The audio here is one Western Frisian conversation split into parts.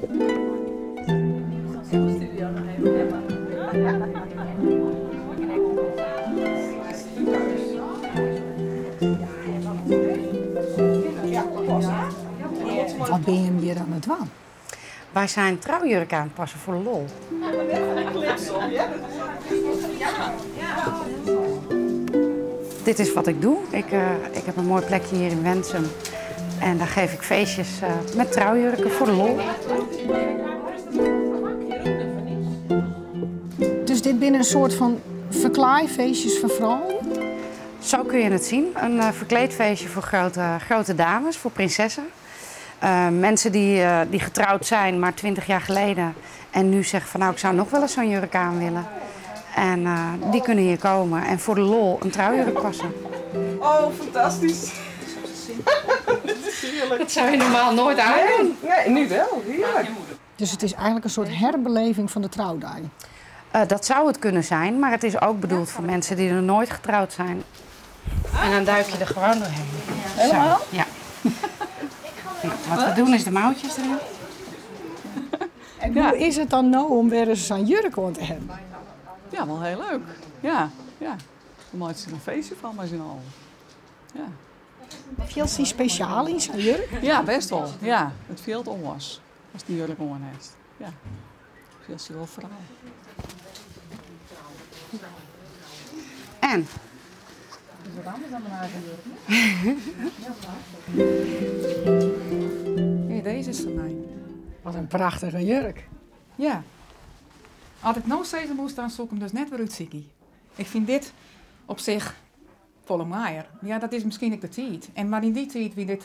Wat binne jim hjir oan it dwaan? Wy zijn troujurken aan het passen voor de lol. Dit is wat ik doe. Ik, uh, ik heb een mooi plekje hier in Winsum. En daar geef ik feestjes uh, met trouwjurken voor de lol. Dus dit binne in soart fan ferklaaifeestjes foar froulju? Zo kun je het zien. Een uh, verkleedfeestje voor grote, grote dames, voor prinsessen. Uh, mensen die, uh, die getrouwd zijn, maar 20 jaar geleden. En nu zeggen van nou, ik zou nog wel eens zo'n jurk aan willen. En uh, die kunnen hier komen en voor de lol een trouwjurk passen. Oh, fantastisch. Dit is heerlijk. Dat zou je normaal nooit aandoen. Nee, nee, nu wel. Heerlijk. Dus it is eigentlik in soart herbeleving fan de troudei? Dat zou het kunnen zijn, maar het is ook bedoeld voor mensen die er nooit getrouwd zijn. En dan duik je er gewoon doorheen. Helemaal? Zo, ja. Nou, wat we doen is de mouwtjes erin. En hoe is it dan no om wer ris sa'n jurk oan te hawwen? Ja, wol hiel leuk. Ja. Dan meitsje se der in feestje fan mei syn allen. Ja. Fielst dy spesjaal yn sa'n jurk? Ja, bêst wol. Ja, it fielt oars ast dy jurk oan hast. Ja, fielst dy wol frou. En? Is wat anders dan mijn eigen jurk. Nee, deze is fan my. Wat in prachtige jurk. Ja. As ik no sizze moast, dan soe ik him dus net wer útsykje. Ik fyn dit op sich folle moaier. Ja, dat is miskien ek de tiid. En, mar yn dy tiid wie dit,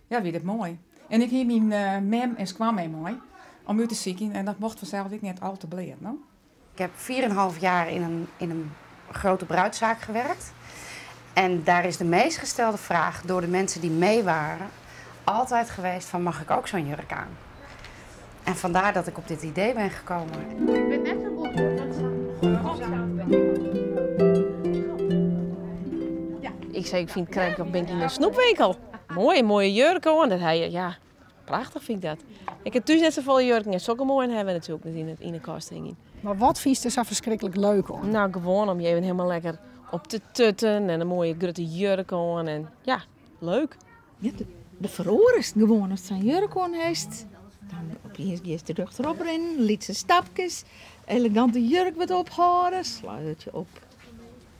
ja, wie dit moai. En ik hie myn mem en skoanmem mei om út te sykjen en dat mocht fansels ek net al te bleat, no? Ik heb 4,5 jaar in een grote bruidszaak gewerkt. En daar is de meest gestelde vraag door de mensen die mee waren altijd geweest van mag ik ook zo'n jurk aan? En vandaar dat ik op dit idee ben gekomen. Ik ben net zo goed. Ik sei, ik fyn it krekt of bin ik yn in snoepwinkel. Moai, in moaie jurk oan. Dat hy, ja, prachtich fyn ik dat. Ik ha thús net safolle jurken en sokke moaie hawwe we natuerlik net yn 'e kast hingjen. Mar wat fynst der sa ferskriklik leuk oan? No, gewoan om je even hielendal lekker op te tutten en in moaie grutte jurk oan. En ja, leuk. Ja, de feroarest gewoan ast sa'n jurk oan hast. Dan opiens giest der rjochterop rinnen, lytse stapkes, elegante jurk wat ophâlde, sluiertsje op.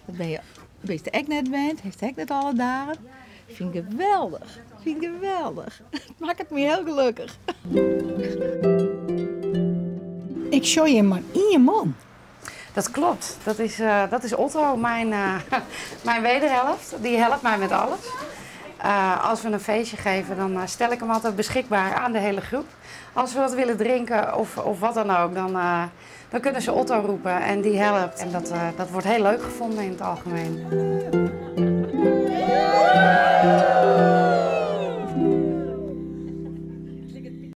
Dat bin je, bist ek net wend, hast ek net alle dagen. Fyn ik geweldich, fyn ik geweldich. It makket my hiel gelokkich. Ik sjoch hjir mar ien man. Dat klopt. Dat is Otto, mijn wederhelft. Die helpt mij met alles. Als we een feestje geven, dan stel ik hem altijd beschikbaar aan de hele groep. Als we wat willen drinken of wat dan ook, dan kunnen ze Otto roepen en die helpt. En dat wordt heel leuk gevonden in het algemeen.